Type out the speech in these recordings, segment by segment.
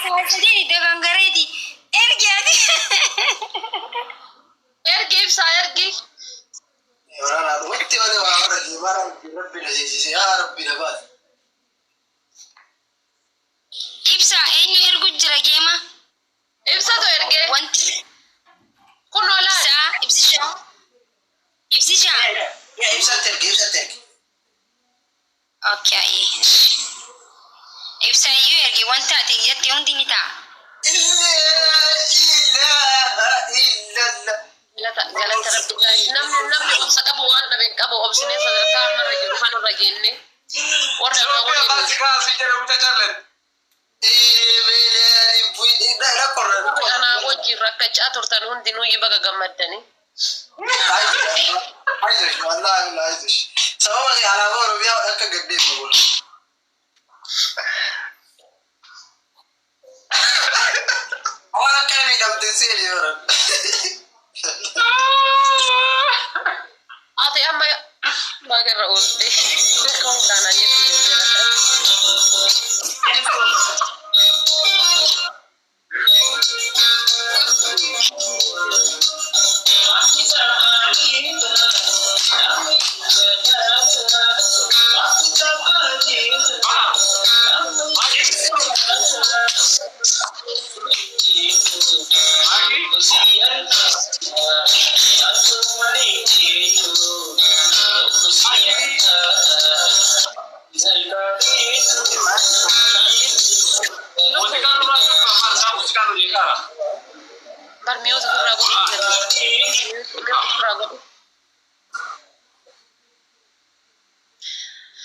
Sadii dogongoreeti. Ergi ati. Ergi Ibsaa, ergi. Waraana dhumatti malee waa warra deemaa rabbi na seensise, yaa rabbi na baase. Ibsaa, eenyu ergu jira geema? Ibsatu ergee. Wanti Kunoo laal. Ibsaa, Ibsishaa. Ibsishaa. Yaa, Ibsatti erge, Ibsatti erge. Okay. Ibsaa iyyuu erge, wanta ati jette hundi ni ta'a. Laa ilaaha illallah. Galata, galata rabbi, guys. Namni obsa qabu waan dhabe hin qabu. Obsinee sadarkaa ammarra jiru kanarra geenne. Warra anaa Sophia waliin kaasi kaasi jedhe mucha challen. Warri anaa wajjin rakkachaa turtan hundinuu baga gammaddanii. አይዞሽ፣ ወላሂ አይዞሽ። Sababa alaabaa Oromiyaa akka gaddeessu godha. Waan akka miidhamte seeni baran. Ati amma bagarra oolte. Konkaanaan jettu ijoollee. Muuziqaan nurraa cufa, maal isaa muuziqaan hojii kaara. Bar mute ofirraa godhu. Mute ofirraa godhu.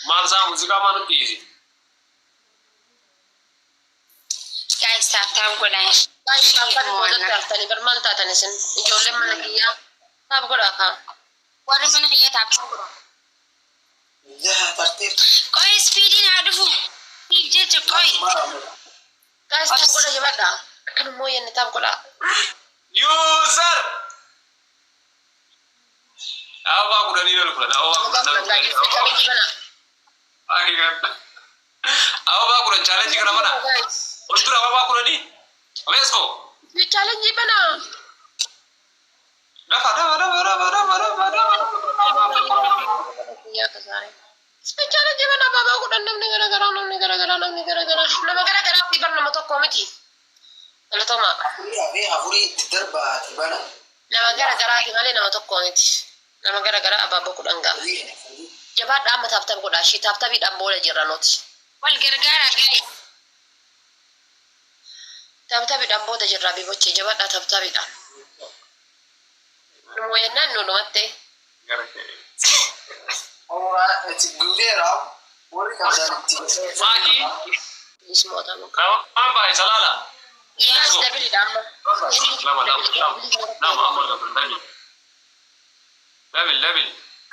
Maal isaa muuziqaa maal nutti dhiisi? Guys, tap tap godhaa. Guys, tap tap boodatti haftanii bar maal taatan isin? Ijoolleen mana kiyyaa. Tap godhaa kaa. Warri mana kiyyaa, tap tap godhaa. Yaa tartiib. Qoy, speediin haa dhufu. Siif jecha qoy. Guys, tap godha, jabadhaa. Akkanummoo jenne, tap godhaa. User! Ababaa 10 lolu 10, ababaa 10 Guys, challenge bana. Ababaa 10 challenge kana bana. Guys, Ol tura ababaa 10. Let's go. challenge bana. Dafa dafa dafa dafa dafa dafa dafa. Kiyyaa kasaare. Challenge bana, ababaa 10, namni garagaraa, namni garagaraa, namni garagaraa. Nama garagaraa fi bar nama tokko miti. Galatoomaa. Afurii fi afurii itti darbaati bana. Nama garagaraati malee nama tokko miti. Nama garagaraa abaaboo 10 ga'a. Jabaadhaa, amma tap tap godhaa. Ishii tap tapiidhaan booda jirra nuti. Wal gargaara, guys. Tap tapiidhaan booda jirra, bibochee, jabaadhaa tap tapiidhaan. Nu mooyannaan nu dhumatte. Gara kee. Ooraa itti guuteera, warri qabdan itti. Maakii. Ismoota muka. Waan baay'ee salaala. Guys, double dha amma. Lama, lama, lama, lama, amma lama, double. Double, double.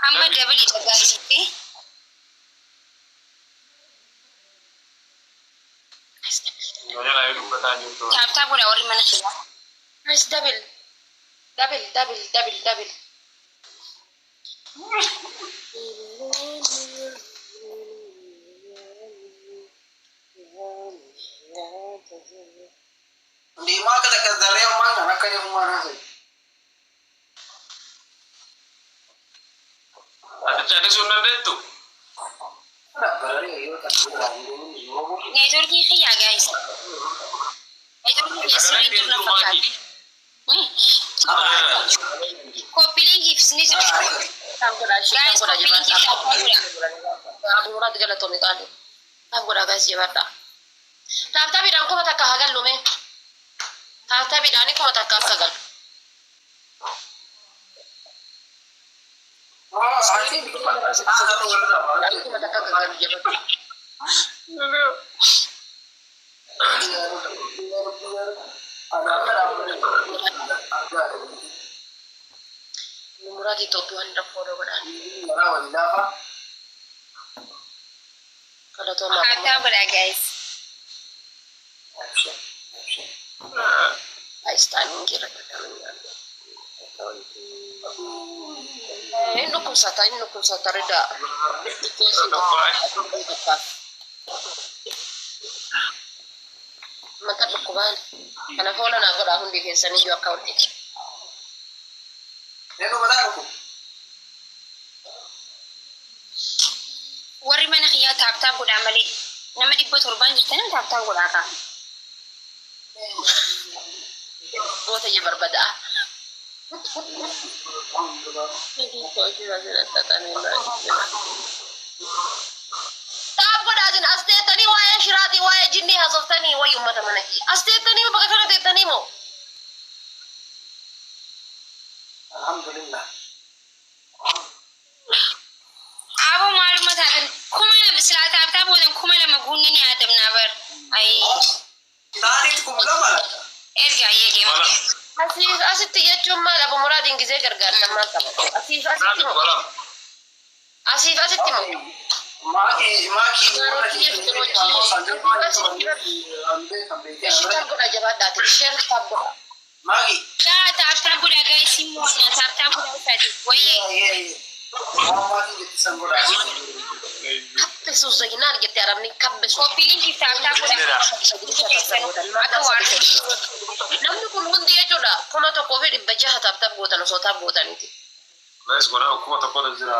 Amma double dha, guys. Okay? Guys, double. Jalaa yoo dubbataa jirtu. Tap tap godhaa warri mana kiyyaa. Guys, double. Double, double, double, double. Deemaa akka takka darree ammaan kan akka deemumaa naasa'e. Ati callisuu hin dandeettu. Bararee yoo ta'u, Networkii kiyyaa, guys. Networkii kiyya sirrii jiru na fakkaata. Copy linkiif ni jira. Tap godhaa ishee, Guys, tap godhaa, copy linkii jabaadhaa. tap godhaa. Abu Muraad, galatoomi qaali. Tap godhaa, guys, jabaadhaa. Tap tapiidhaan 1000 haa gallume. Tap tapiidhaan 1000 akka galu. 1000 akka galu, jabaadhaa. Abu Muraad Itoophiyaa hunda follow godhaan. Galatoomaa. Tap tap godhaa, guys. Guys, timing jira. Inni dhukkubsata, inni dhukkubsata ridaa. Xiqqoo si dhukkubsata. Mata dhukkubsata. Dhukkubaan. Kana follow naa godhaa hundi keessaniyyuu akkaawuntii. Eenyu mataa dhufu? Warri mana kiyyaa tap tap godhaa malee nama 700 jirtanii tap tap godhaa kaa. Goota ija barbaada'a. Tap godhaa isin as teettanii waa'ee shiraatii waa'ee jinnii haasoftanii wayi uummata mana kiyya. As teettanii bakka kana teettanii moo? Alhamdulillah. Aboo maaluma taatan 2000 silaa tap tap gootan 2000 guunni ni yaadamnaa bar. Ayi Taatiitti 2000 laata? Erga ayyee geema. Asiif asitti jechuun maal abu muraadiin gisee gargaartan maal qaba? Asiif asitti moo? Asiif asitti moo? Maakii maakii. Ishii tap godhaa jabaadhaati. Share tap godhaa. Maakii. Yaa tap tap godhaa guys immoo tap tap godhaa isaati wayyee. Waan maakii jetti san godhaa. Kabbesuus zaginaan jette arabni kabbesuus. Copy link tap tap godhaa. Akka waan. Namni kun hundi jechuudha 1600 tap tap gootan osoo tap gootaniiti. Let's go now. 1000 jira.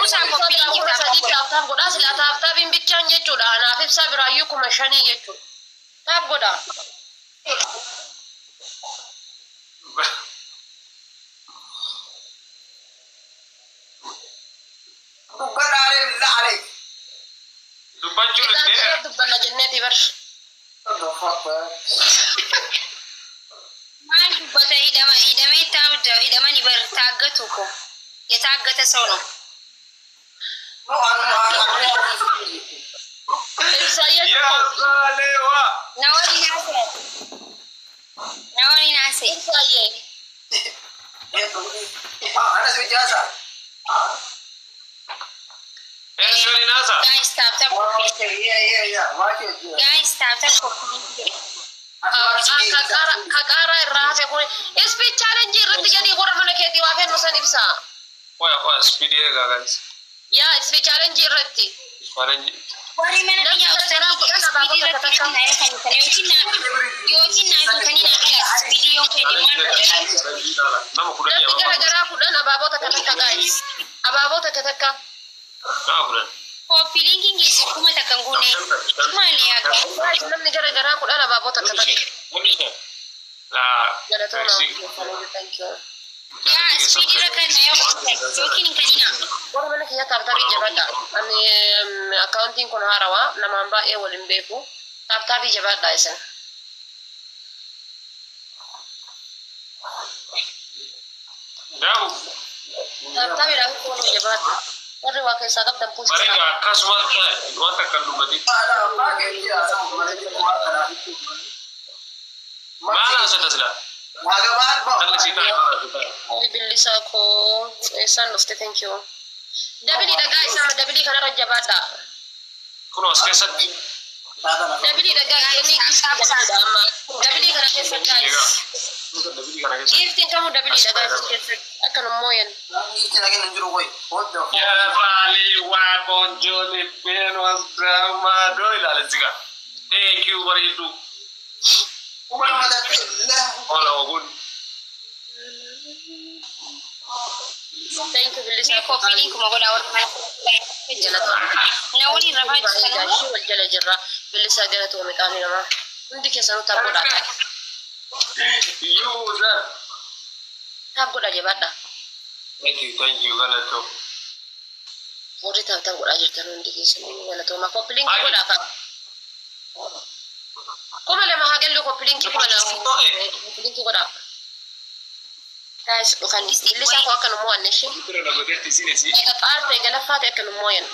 Kusaa copy link kuma tap tap sadii godhaa. Tap tap godhaa silaa tap tapiin bichaan jechuudha. Anaaf ibsaa biraayyuu 5000 jechuudha. Tap godhaa. Dubbadhaalee billah alee. Dubbachuun Ixaati illee irra dubbanna jenneeti bar. What the fuck, man? Maal dubbata hidhama hidhamee taa'u hidhamani bar taaggatu ko የታገተ ሰው ነው። No, anu anu anu. Ibsaa jechuun Yaa Baaleewaa. Nawali naase nawali naase ibsaayyee. Ah, anas bijaasa. Eenyu waliin haasaa? Guys, tap tap. Okay, yeah. Maakii hojii. Guys, tap tap copy. Kaqaaraa irraa hafe kun speed challenge irratti jedhii warra mana keetii waa kennu san ibsaa. Qoya qoya speed eegaa guys. Yaa speed challenge irratti. Challenge. Warri mana kiyyaa obsanii speed irratti kan naa kan kan yookiin naa kan naa kan speed yoo fedhe maal godhan. Nama 10 Namni gara garaa 10 abaaboo takka takka guys. Abaaboo takka takka. Nama 10. Copy linkiin keessa 1000 hin guune maali yaa Guys, namni gara garaa 10 abaaboo takka takka. Namni 5. Laa. Galatooma. Thank you. Yaa speed irra kan naa yoo yookiin hin kanina. Warra mana kiyyaa tap tapii jabaadha. Ani akkaawuntiin kun haarawaa namaan baay'ee waliin beeku. Tap tapii jabaadha isin. Daawu. Tap tapiidhaaf kooluu jabaadha. Warri waa keessaa qabdan push. Bareeda akkasumas wanta kan dubbate. Maakii hojii waan kanaaf. Maal haasata silaa? Maagamaan Dhalli sii taa'e maal haasata? Billisaa koo eessaan dhufte thank you. Double dhagaa isaa double kanarra jabaadha. Kunoo as keessatti. Double dhagaa inni doubledha amma. Double kana keessa guys. Double kana keessa. Giftiin kamuu double dhagaa isin keessatti akkanum mooyan. Yaa Baaleewaa ቆንጆ ልቤን ወስደው ማዶ ይላል እዚህ ጋር። Thank you bareedduu. Ola ogun. Thank you billisaa koo. Copy link kuma godhaa warri mana na waliin rafaa jirtan immoo. Gaashii wal jala jirra. Billisaa galatoome qaamni namaa. Hundi keessanuu tap godhaa. User. Tap godhaa jabaadha. Thank you, thank you, galatoo. Warri tap tap godhaa jirtan hundi keessanuu galatooma. Copy link godhaa kaa. 2000 haa gallu copy link 2000. Copy link godhaa. Guys dhufan billisaa koo akka nu mo'anne ishee. Bira na godhetti isin esi. Eega qaarte galaffaa ta'e akka nu mooyan.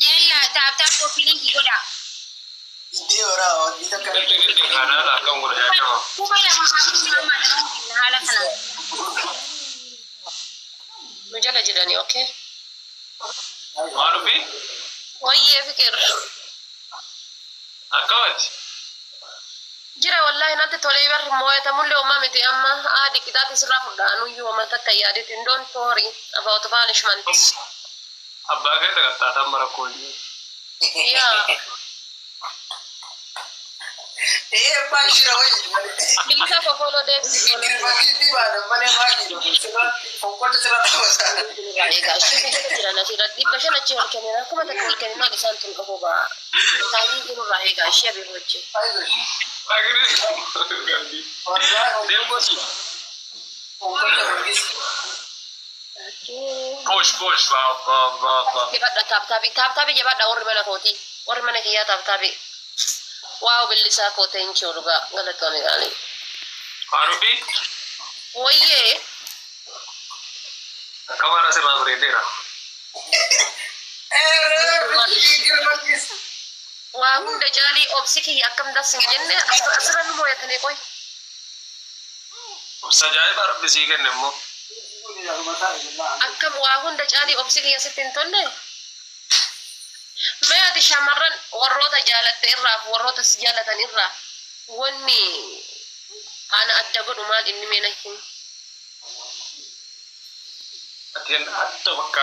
Yalla tap tap copy link godhaa. Gadi gadi kanaadha akkam godha jaajama. 2000 haa gallu haala kanaan. Nu jala jirani okay. Maal dhufi? Wayyee fikir. Akkamati? Jira wallahi natti tolee bar moo'atamullee homaa miti amma aadi qixaati sirraa fudhaanuyyuu homa takka yaaditin. Don't worry about punishment. Abbaa kee takattaataan mara koolii. Yaa. Ee abbaan shira wayii malee. Bilisa koo follow deebisi follow. Girma baadhan malee maakii fonqolcha sirra dhaabata. Egaa ishee jira asirra 500 achi ol kennina 1000 ol kennina isaan tun qofa ba'a. Taa'ii jirurraa egaa ishee abii hojii. Deemgosi. Fonqolcha mul'isa. Push push waa waa waa waa. Jabadha tap tapii tap tapii jabadha warri mana kooti warri mana kiyyaa tap tapii. Waaw billisaa koo thank you dhugaa galatoomii gaalii. Faaruqii Wayyee. akka bara sirraa bareedeera. Waa hunda caalii obsi kiyya akkam das hin jenne asirra nu mooyatanii qoy. Obsa ajaa'iba rabbi sii kenne immoo. Akkam waa hunda caalii obsi kiyya sitti hin tolle. Mee ati shamarran warroota jaalatte irraa fi warroota si jaalatan irraa wanni ana adda godhu maal inni mee na himi? Ati adda bakka